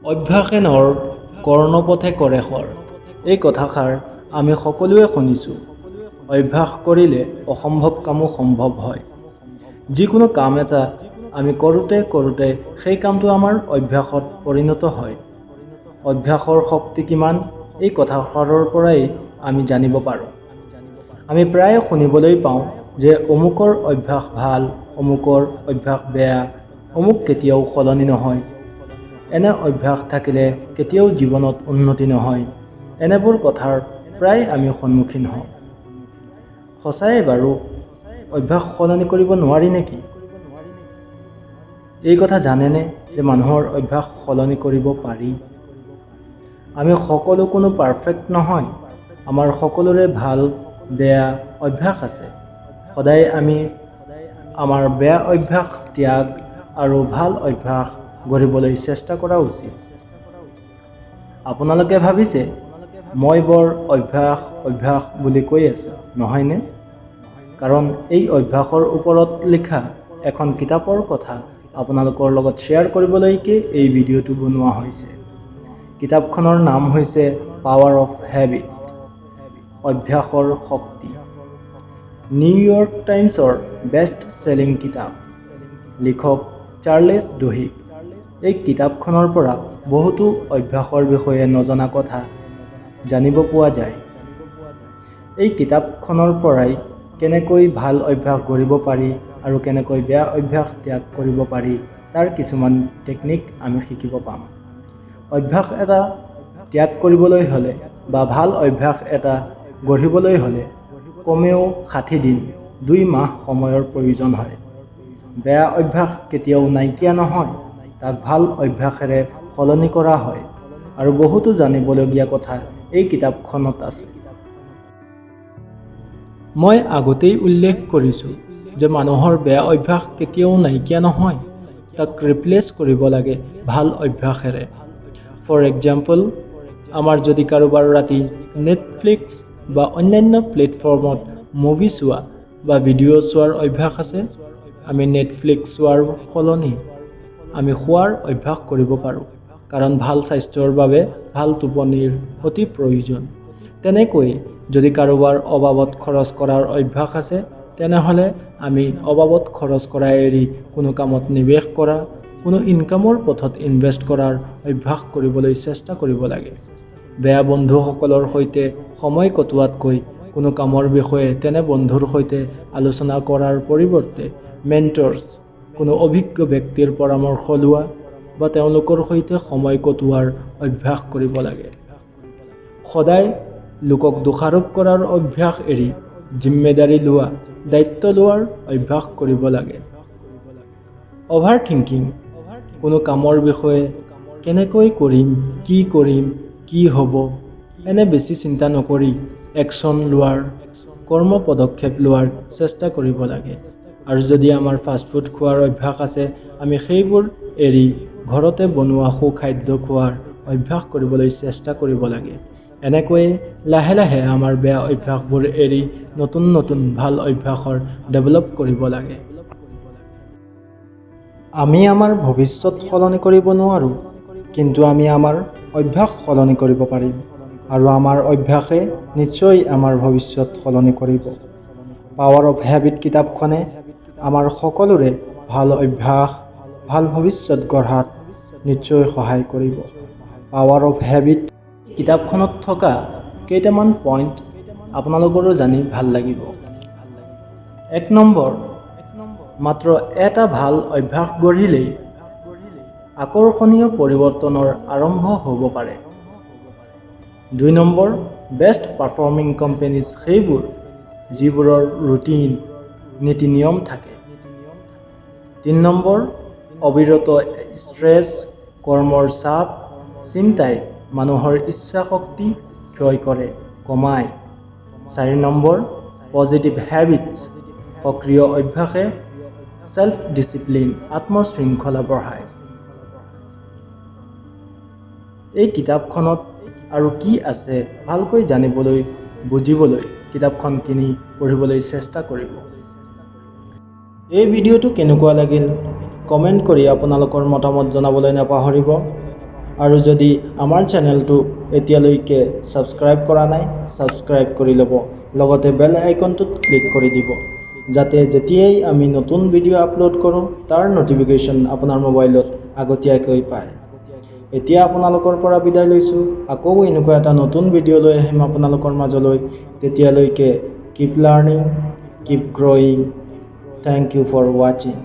অভ্যাসে নৰ কৰ্ণপথে কৰে শৰ, এই কথাষাৰ আমি সকলোৱে শুনিছোঁ। অভ্যাস কৰিলে অসম্ভৱ কামো সম্ভৱ হয়। যিকোনো কাম এটা আমি কৰোঁতে কৰোঁতে সেই কামটো আমাৰ অভ্যাসত পৰিণত হয়। অভ্যাসৰ শক্তি কিমান, এই কথাষাৰৰ পৰাই আমি জানিব পাৰোঁ। আমি প্ৰায়ে শুনিবলৈ পাওঁ যে অমুকৰ অভ্যাস ভাল, অমুকৰ অভ্যাস বেয়া, অমুক কেতিয়াও সলনি নহয়, এনে অভ্যাস থাকিলে কেতিয়াও জীৱনত উন্নতি নহয়। এনেবোৰ কথাৰ প্ৰায় আমি সন্মুখীন হওঁ। সঁচায়ে বাৰু অভ্যাস সলনি কৰিব নোৱাৰি নেকি? এই কথা জানেনে যে মানুহৰ অভ্যাস সলনি কৰিব পাৰি? আমি সকলো কোনো পাৰফেক্ট নহয়। আমাৰ সকলোৰে ভাল বেয়া অভ্যাস আছে। সদায় আমি আমাৰ বেয়া অভ্যাস ত্যাগ আৰু ভাল অভ্যাস গঢ়িবলৈ চেষ্টা কৰা উচিত। আপোনালোকে ভাবিছে মই বৰ অভ্যাস অভ্যাস বুলি কৈ আছোঁ, নহয়নে? কাৰণ এই অভ্যাসৰ ওপৰত লিখা এখন কিতাপৰ কথা আপোনালোকৰ লগত শ্বেয়াৰ কৰিবলৈকে এই ভিডিঅ'টো বনোৱা হৈছে। কিতাপখনৰ নাম হৈছে পাৱাৰ অফ হেবিট, অভ্যাসৰ শক্তি। নিউয়ৰ্ক টাইমছৰ বেষ্ট চেলিং কিতাপ। লিখক চাৰ্লেছ ডুহিগ। এই কিতাপখনৰ পৰা বহুতো অভ্যাসৰ বিষয়ে নজনা কথা জানিব পোৱা যায়। এই কিতাপখনৰ পৰাই কেনেকৈ ভাল অভ্যাস গঢ়িব পাৰি আৰু কেনেকৈ বেয়া অভ্যাস ত্যাগ কৰিব পাৰি, তাৰ কিছুমান টেকনিক আমি শিকিব পাম। অভ্যাস এটা ত্যাগ কৰিবলৈ হ'লে বা ভাল অভ্যাস এটা গঢ়িবলৈ হ'লে কমেও 60 দিন, 2 মাহ সময়ৰ প্ৰয়োজন হয়। বেয়া অভ্যাস কেতিয়াও নাইকিয়া নহয়, তাক ভাল অভ্যাসেৰে সলনি কৰা হয়। আৰু বহুতো জানিবলগীয়া কথা এই কিতাপখনত আছে। মই আগতেই উল্লেখ কৰিছোঁ যে মানুহৰ বেয়া অভ্যাস কেতিয়াও নাইকিয়া নহয়, তাক ৰিপ্লেচ কৰিব লাগে ভাল অভ্যাসেৰে। ফৰ এক্সাম্পল, আমাৰ যদি কাৰোবাৰ ৰাতি নেটফ্লিক্স বা অন্যান্য প্লেটফৰ্মত মুভি চোৱা বা ভিডিঅ' চোৱাৰ অভ্যাস আছে, আমি নেটফ্লিক্স চোৱাৰ সলনি আমি শোৱাৰ অভ্যাস কৰিব পাৰোঁ, কাৰণ ভাল স্বাস্থ্যৰ বাবে ভাল টোপনিৰ অতি প্ৰয়োজন। তেনেকৈ যদি কাৰোবাৰ অবাবত খৰচ কৰাৰ অভ্যাস আছে, তেনেহ'লে আমি অবাবত খৰচ কৰা এৰি কোনো কামত নিৱেশ কৰা, কোনো ইনকামৰ পথত ইনভেষ্ট কৰাৰ অভ্যাস কৰিবলৈ চেষ্টা কৰিব লাগে। বেয়া বন্ধুসকলৰ সৈতে সময় কটোৱাতকৈ, কোনো কামৰ বিষয়ে তেনে বন্ধুৰ সৈতে আলোচনা কৰাৰ পৰিৱৰ্তে মেণ্টৰ্ছ, কোনো অভিজ্ঞ ব্যক্তিৰ পৰামৰ্শ লোৱা বা তেওঁলোকৰ সৈতে সময় কটোৱাৰ অভ্যাস কৰিব লাগে। সদায় লোকক দোষাৰোপ কৰাৰ অভ্যাস এৰি জিম্মেদাৰী লোৱা, দায়িত্ব লোৱাৰ অভ্যাস কৰিব লাগে। অভাৰ থিংকিং, কোনো কামৰ বিষয়ে কেনেকৈ কৰিম, কি কৰিম, কি হ'ব, এনে বেছি চিন্তা নকৰি একশ্যন লোৱাৰ, কৰ্ম পদক্ষেপ লোৱাৰ চেষ্টা কৰিব লাগে। আৰু যদি আমাৰ ফাষ্টফুড খোৱাৰ অভ্যাস আছে, আমি সেইবোৰ এৰি ঘৰতে বনোৱা সুখাদ্য খোৱাৰ অভ্যাস কৰিবলৈ চেষ্টা কৰিব লাগে। এনেকৈয়ে লাহে লাহে আমাৰ বেয়া অভ্যাসবোৰ এৰি নতুন নতুন ভাল অভ্যাসৰ ডেভেলপ কৰিব লাগে। আমি আমাৰ ভৱিষ্যত সলনি কৰিব নোৱাৰোঁ, কিন্তু আমি আমাৰ অভ্যাস সলনি কৰিব পাৰিম আৰু আমাৰ অভ্যাসে নিশ্চয় আমাৰ ভৱিষ্যত সলনি কৰিব। পাৱাৰ অফ হেবিট কিতাপখনে আমাৰ সকলোৰে ভাল অভ্যাস, ভাল ভৱিষ্যত গঢ়াত নিশ্চয় সহায় কৰিব। পাৱাৰ অফ হেবিট কিতাপখনত থকা কেইটামান পইণ্ট আপোনালোকৰো জানি ভাল লাগিব। 1 নম্বৰ, মাত্ৰ এটা ভাল অভ্যাস গঢ়িলেই আকৰ্ষণীয় পৰিৱৰ্তনৰ আৰম্ভ হ'ব পাৰে। 2 নম্বৰ, বেষ্ট পাৰফৰ্মিং কোম্পেনীজ সেইবোৰ যিবোৰৰ ৰুটিন, নীতি নিয়ম থাকে। 3 নম্বৰ, অবিৰত ষ্ট্ৰেছ, কৰ্মৰ চাপ, চিন্তাই মানুহৰ ইচ্ছা শক্তি ক্ষয় কৰে, কমায়। 4 নম্বৰ, পজিটিভ হেবিটছ, সক্ৰিয় অভ্যাসে ছেল্ফ ডিচিপ্লিন, আত্মশৃংখলা বঢ়ায়। এই কিতাপখনত আৰু কি আছে ভালকৈ জানিবলৈ, বুজিবলৈ কিতাপখন কিনি পঢ়িবলৈ চেষ্টা কৰিব। এই ভিডিঅ'টো কেনেকুৱা লাগিল কমেণ্ট কৰি আপোনালোকৰ মতামত জনাবলৈ নাপাহৰিব। আৰু যদি আমাৰ চেনেলটো এতিয়ালৈকে ছাবস্ক্ৰাইব কৰা নাই, ছাবস্ক্ৰাইব কৰি ল'ব, লগতে বেল আইকনটোত ক্লিক কৰি দিব, যাতে যেতিয়াই আমি নতুন ভিডিঅ' আপলোড কৰোঁ, তাৰ ন'টিফিকেশ্যন আপোনাৰ মোবাইলত আগতীয়াকৈ পায়। এতিয়া আপোনালোকৰ পৰা বিদায় লৈছোঁ। আকৌ এনেকুৱা এটা নতুন ভিডিঅ' লৈ আহিম আপোনালোকৰ মাজলৈ। তেতিয়ালৈকে keep learning, keep growing. Thank you for watching.